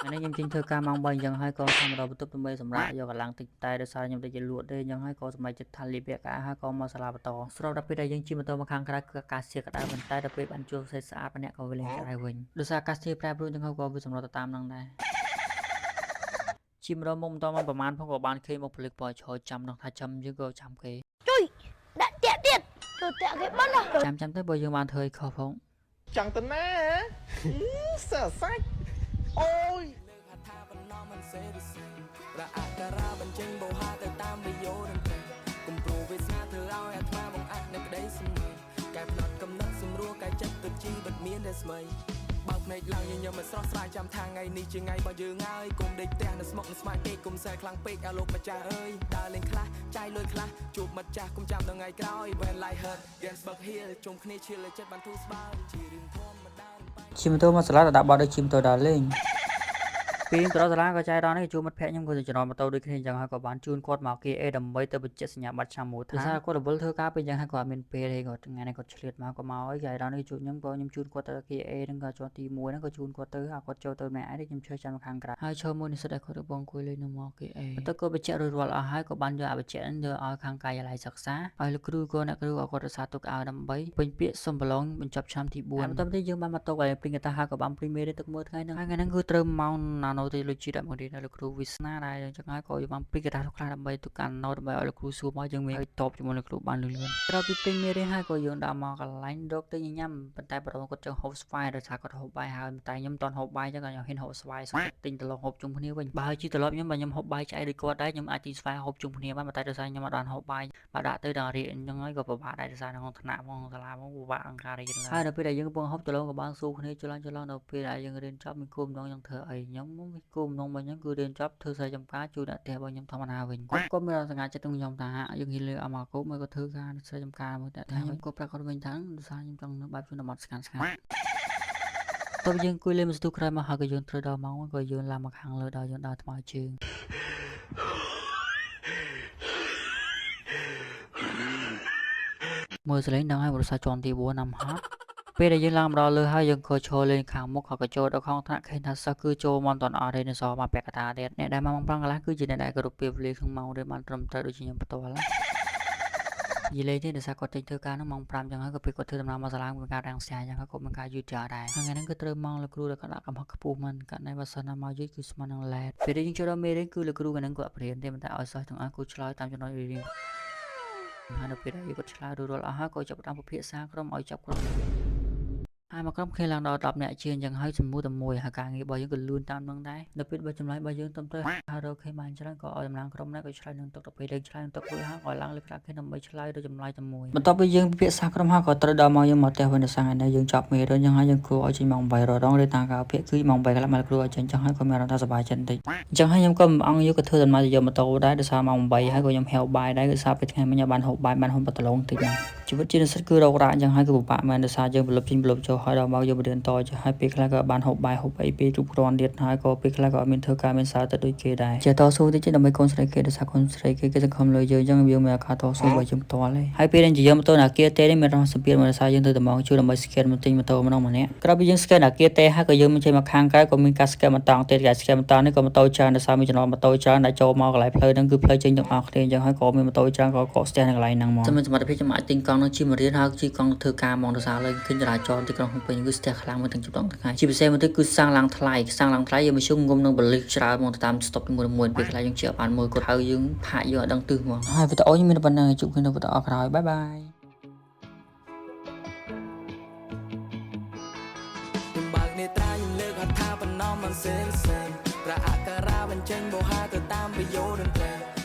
ថ្ងៃនេះខ្ញុំចេញធ្វើការម៉ោង3អញ្ចឹងហើយក៏ខំមកដល់បន្ទប់ដើម្បីសម្រាកយកកម្លាំងតិចតែដោយសារខ្ញុំតិចជាលក់ទេអញ្ចឹងហើយក៏សម្រេចចិត្តថាលៀបពាក់កៅអៅហើយក៏មកសាលាបន្តស្របដល់ពេលដែលយើងជិះម៉ូតូមកខាងក្រៅគឺអាកាសធាតុក្តៅប៉ុន្តែដល់ពេលបានជួបផ្សេងស្អាតម្នាក់ក៏វាលែងក្តៅវិញដោយសារអាកាសធាតុប្រែប្រួលអញ្ចឹងហើយក៏វាសម្របទៅតាមនឹងដែរជិះមកដល់មុខមិនតមកប្រហែលផងក៏បានឃើញមកផលិតពណ៌ឈរចាំនឹងថាចាំយើងក៏ចាំគេ ជួយដាក់តាក់ទៀតចូលតាក់គេបិណ្ឌណា ចាំចាំទៅបើយើងបានធ្វើឲ្យខុសផង ចង់ទៅណាសើសាច់អូយ លើកហថាបណ្ណមិនសេរីសេរអការាបញ្ចេញបោហាទៅតាមវិយោតន្ត្រីគុំព្រោះវាសនាធ្វើឲ្យអាត្មាបង្អាក់នៅក្តីសម័យកែផ្នត់កំណត់សម្រួលកែចិត្តទៅជីវិតមានតែស្មៃបើកភ្នែកឡើងញញឹមឲ្យស្រស់ស្រាយចាំថាថ្ងៃនេះជាថ្ងៃរបស់យើងហើយកុំដេកផ្ទះនៅស្មុកនៅស្មាញពេកកុំសែខ្លាំងពេកអាលោកម្ចាស់អើយដើរលេងខ្លះចាយលុយខ្លះជួបមិត្តចាស់កុំចាំដល់ថ្ងៃក្រោយ When life hurt gets back here ជុំគ្នាឈៀលឲ្យចិត្តបានធូរស្បើយជារឿងធម្មតា ជិះម៉ូតូមកសាលាទៅដាក់បត់ដូចជិះម៉ូតូដើរលេងពេលទៅដល់សាលាក៏ចែដល់នេះជួបមិត្តភក្តិខ្ញុំក៏ទៅចំណងម៉ូតូដូចគ្នាអញ្ចឹងហើយក៏បានជូនគាត់មកគេអេដើម្បីទៅបញ្ជាក់សញ្ញាបត្រឆ្នាំមួយថាសារគាត់រវល់ធ្វើការពេលអញ្ចឹងហើយគាត់អត់មានពេលទេគាត់ថ្ងៃនេះគាត់ឆ្លៀតមកក៏មកហើយចែដល់នេះជួបខ្ញុំក៏ខ្ញុំជូនគាត់ទៅគេអេហ្នឹងក៏ជាន់ទី1ហ្នឹងក៏ជូនគាត់ទៅហើយគាត់ចូលទៅម្នាក់ឯងខ្ញុំឈរចាំខាងក្រៅហើយឈរមួយនិស្សិតឲ្យគាត់បងអង្គុយលេងនៅមកគេអេបន្ទាប់ក៏បញ្ជាក់រួចរាល់អស់ហើយក៏បានយកអបញ្ជាក់ហ្នឹងយកឲ្យខាងការិយាល័យសិក្សាឲ្យលោកគ្រូក៏អ្នកគ្រូក៏គាត់រក្សាទុកឲ្យដើម្បីពេញពាក្យសុំប្រឡងបញ្ចប់ឆ្នាំទី4បន្ទាប់ទៀតយើងបានមកតុកឲ្យព្រីងកតាហើយក៏បានព្រីមេរៀនទឹកមើលថ្ងៃហ្នឹងហើយថ្ងៃហ្នឹងគឺត្រូវម៉ោង nano technology ដាក់មករៀនឲ្យលោកគ្រូវាសនាដែរអញ្ចឹងហើយក៏យើងបានព្រីងកតាខ្លះដើម្បីទុកកាន់ណូតដើម្បីឲ្យលោកគ្រូសួរមកយើងមានឲ្យតបជាមួយលោកគ្រូបានលឿនៗក្រោយពីព្រីងមេរៀនហើយក៏យើងដាក់មកកន្លែងរកទិញញ៉ាំប៉ុន្តែបរិមគាត់ចង់ហូបស្វាយដោយសារគាត់ហូបបាយហើយតែខ្ញុំមិនទាន់ហូបបាយអញ្ចឹងក៏ខ្ញុំហ៊ានហូបស្វាយសុខចិត្តទិញត្រឡប់ហូបជុំគ្នាវិញបើហើយជីត្រឡប់ខ្ញុំបើខ្ញុំហូបបាយឆ្អែតដូចគាត់ដែរខ្ញុំអាចទិញស្វាយហូបជុំគ្នាបានប៉ុន្តែដោយសារខ្ញុំអត់បានហូបបាយបើដាក់ទៅដល់រៀនអញ្ចឹងហើយក៏ពិបាកដែរដោយសារនៅក្នុងថ្នាក់ផងសាលាផងពិបាកអង្គការរៀនឡើយហើយដល់ពេលដែលយើងកំពុងហូបត្រឡប់ក៏បានសួរគ្នាច្រឡំច្រឡំដល់ពេលដែលយើងរៀនចប់មានគោលបំណងចង់ធ្វើអីខ្ញុំមានគោលបំណងរបស់ខ្ញុំគឺរៀនចប់ធ្វើស្រែចម្ការជួយអ្នកផ្ទះរបស់ខ្ញុំធម្មតាវិញគាត់ក៏មានសង្ហាចិត្តក្នុងខ្ញុំថាយើងហ៊ានលើអមគោមួយក៏ធ្វើការស្រែចម្ការមួយតែខ្ញុំក៏ប្រាប់គាត់វិញថាដោយសារខ្ញុំចង់នៅបែបជនបទស្ងាត់ស្ងាត់តើយើងអង្គុយលេងមួយស្ទុះក្រោយមកហើយក៏យើងត្រូវដល់ម៉ោងក៏យើងឡើងមកខាងលើដល់យើងដើរថ្មើរជើង មើលសលេងដឹងហើយបរិស័ទជាន់ទី4ណាំហាត់ពេលដែលយើងឡើងមកដល់លើហើយយើងក៏ឈរលេងខាងមុខហើយក៏ចូលដល់ក្នុងថ្នាក់ឃើញថាសិស្សគឺចូលមកមិនទាន់អស់ទេនៅសល់មកពាក់កណ្ដាលទៀតអ្នកដែលមកម៉ោង5កន្លះគឺជាអ្នកដែលគោរពពេលវេលាក្នុងម៉ោងរៀនបានត្រឹមត្រូវដូចជាខ្ញុំផ្ទាល់ណានិយាយលេងទេដោយសារគាត់ចេញធ្វើការហ្នឹងម៉ោង5ចឹងហើយក៏ពេលគាត់ធ្វើដំណើរមកសាលាមានការរាំងស្ទះចឹងហើយក៏មានការយឺតយ៉ាវដែរហើយថ្ងៃហ្នឹងគឺត្រូវម៉ោងលោកគ្រូដែលគាត់ដាក់កំហុសខ្ពស់មិនករណីបើសិនណាមកយឺតគឺស្មើនឹង late ពេលដែលយើងចូលដល់មេរៀនគឺលោកគ្រូកាលហ្នឹងគាត់អត់រៀនទេប៉ុន្តែឲ្យសិស្សទាំងអស់គូឆ្លើយតាមចំណុចរៀងៗហើយនៅពេលដែលគាត់ឆ្លើយរួចរាល់អស់ហើយក៏ចាប់ផ្ដើមពិភាក្សាក្រុមឲ្យចាប់ក្រុមហើយមកក្រុមគ្នាឡើងដល់10នាក់ជាងអញ្ចឹងហើយសំនួរតែមួយហើយការងាររបស់យើងក៏លឿនតាមនឹងដែរនៅពេលបើចម្លើយរបស់យើងត្រឹមត្រូវហើយរកឃើញបានច្រើនក៏ឲ្យតំណាងក្រុមណាក៏ឆ្លើយនឹងទុកដល់ពេលយើងឆ្លើយនឹងទុករួចហើយក៏ឡើងលើក្តារខៀនដើម្បីឆ្លើយទៅចម្លើយតែមួយបន្ទាប់ពីយើងពិភាក្សាក្រុមហើយក៏ត្រូវដល់មកយើងមកផ្ទះវិញដោយសារថ្ងៃនេះយើងចប់មេរៀនអញ្ចឹងហើយយើងគួរឲ្យចេញម៉ោង8រដងឬតាមកាលភាគគឺម៉ោង8កន្លះមកគ្រូឲ្យចេញអញ្ចឹងហើយក៏មានអារម្មណ៍ថាសប្បាយចិត្តបន្តិចអញ្ចឹងហើយខ្ញុំក៏មិនអង្គយកក៏ធ្វើដំណើរទៅយកម៉ូតូដែរដោយសារម៉ោង8ហើយក៏ខ្ញុំហេវបាយដែរគឺសារពេលថ្ងៃមិញបានហូបបាយបានហូបបតឡងតិចដែរជីវិតជានិស្សិតគឺរករ៉ាអញ្ចឹងហើយគឺពិបាកមែនដោយសារយើងប្រឡប់ចេញប្រឡប់ចូលហើយដល់មកយើងរៀនតចហើយពេលខ្លះក៏បានហូបបាយហូបអីពេលគ្រប់គ្រាន់ទៀតហើយក៏ពេលខ្លះក៏អត់មានធ្វើការមានសារទៅដូចគេដែរជាតស៊ូតិចដើម្បីកូនស្រីគេដោយសារកូនស្រីគេគេសង្ឃឹមលើយើងអញ្ចឹងយើងមានឱកាសតស៊ូបើយើងផ្ទាល់ទេហើយពេលដែលយើងម៉ូតូអាគារទេនេះមានរងសម្ពាធមកដោយសារយើងទៅតំងជួយដើម្បី scan មកទិញម៉ូតូម្ដងម្នាក់ក្រោយពីយើង scan អាគារទេហើយក៏យើងមិនចេញមកខាងក្រៅក៏មានការ scan បន្តទៀតគេ scan បន្តនេះក៏ម៉ូតូច្រើនដោយសារមានចំណតម៉ូតូច្រើនដែលចូលមកកន្លែងផ្លូវហ្នឹងគឺផ្លូវចេញទាំងអស់គ្នាអញ្ចឹងហើយក៏មានម៉ូតូច្រើនក៏កកស្ទះនៅកន្លែងហ្នឹងមកសមត្ថភាពខ្ញុំអាចទិញកង់នឹងជិះមករៀនហើយជិះកង់ធ្វើការមកដោយសារឡើយឃើញចរាចរណ៍ទីក្រុងភ្នំពេញគឺស្ទះខ្លាំងមកទាំងជប់ដងថ្ងៃជាពិសេសមកទៅគឺសាំងឡើងថ្លៃសាំងឡើងថ្លៃយើងមកជុំងុំនឹងបលិសច្រើនមកទៅតាមស្តុបមួយមួយពេលខ្លះយើងជិះបានមើលគាត់ហើយយើងផាកយើងអត់ដឹងទិសមកហើយវីដេអូនេះមានប៉ុណ្ណឹងជួបគ្នានៅវីដេអូក្រោយ bye bye ខ្ញុំបើកនេត្រាខ្ញុំលើកហត្ថាបណ្ណំមិនសេនសេនប្រាអការាបញ្ចេញបោហាទៅតាមវិយោតន្ត្រី។